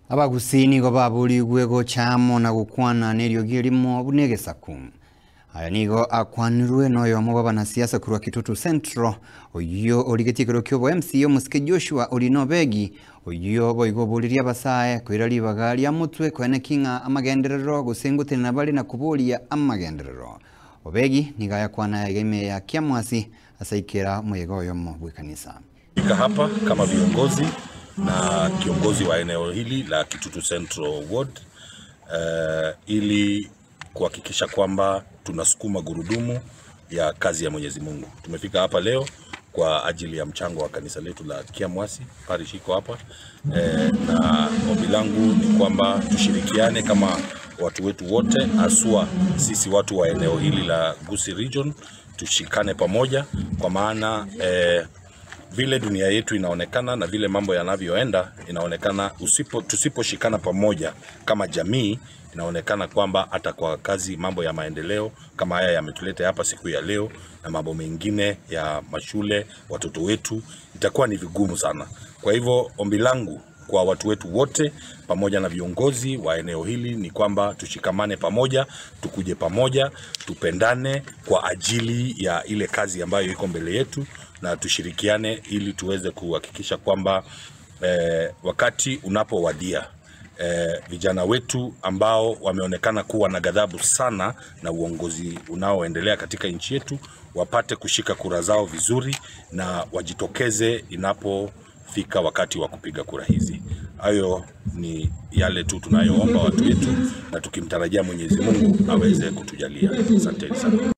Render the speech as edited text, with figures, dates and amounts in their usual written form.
Abagusii nigo baburigwe gochamo na gukwana neriogi rimo bunegesaku. Aya nigo akwanirwe noyo omo b'abanasiasa korwa Kitutu Central oyo origetie ekero kiobo MC Omusike Joshua Orino Begi oyo boigo boriria abasae koira ribaga ria motwe koene king'a amagenderero gose ngotenena bare na koboria amagenderero. Obegi nigo ayakwana ime ya Kiamwasi asaikera moyega oyomo bw'ekanisa. Fika hapa kama viongozi na kiongozi wa eneo hili la Kitutu Central Ward ili kuhakikisha kwamba tunasukuma gurudumu ya kazi ya Mwenyezi Mungu. Tumefika hapa leo kwa ajili ya mchango wa kanisa letu la Kiamwasi, parish iko hapa, na ombi langu ni kwamba tushirikiane kama watu wetu wote, haswa sisi watu wa eneo hili la Gusii Region, tushikane pamoja kwa maana vile dunia yetu inaonekana na vile mambo yanavyoenda, inaonekana tusiposhikana pamoja kama jamii, inaonekana kwamba hata kwa kazi mambo ya maendeleo kama haya yametuleta hapa siku ya leo na mambo mengine ya mashule, watoto wetu, itakuwa ni vigumu sana. Kwa hivyo ombi langu kwa watu wetu wote pamoja na viongozi wa eneo hili ni kwamba tushikamane pamoja, tukuje pamoja, tupendane kwa ajili ya ile kazi ambayo iko mbele yetu, na tushirikiane ili tuweze kuhakikisha kwamba wakati unapowadia vijana wetu ambao wameonekana kuwa na ghadhabu sana na uongozi unaoendelea katika nchi yetu wapate kushika kura zao vizuri na wajitokeze inapofika wakati wa kupiga kura hizi. Hayo ni yale tu tunayoomba watu wetu, na tukimtarajia Mwenyezi Mungu aweze kutujalia. Asante sana.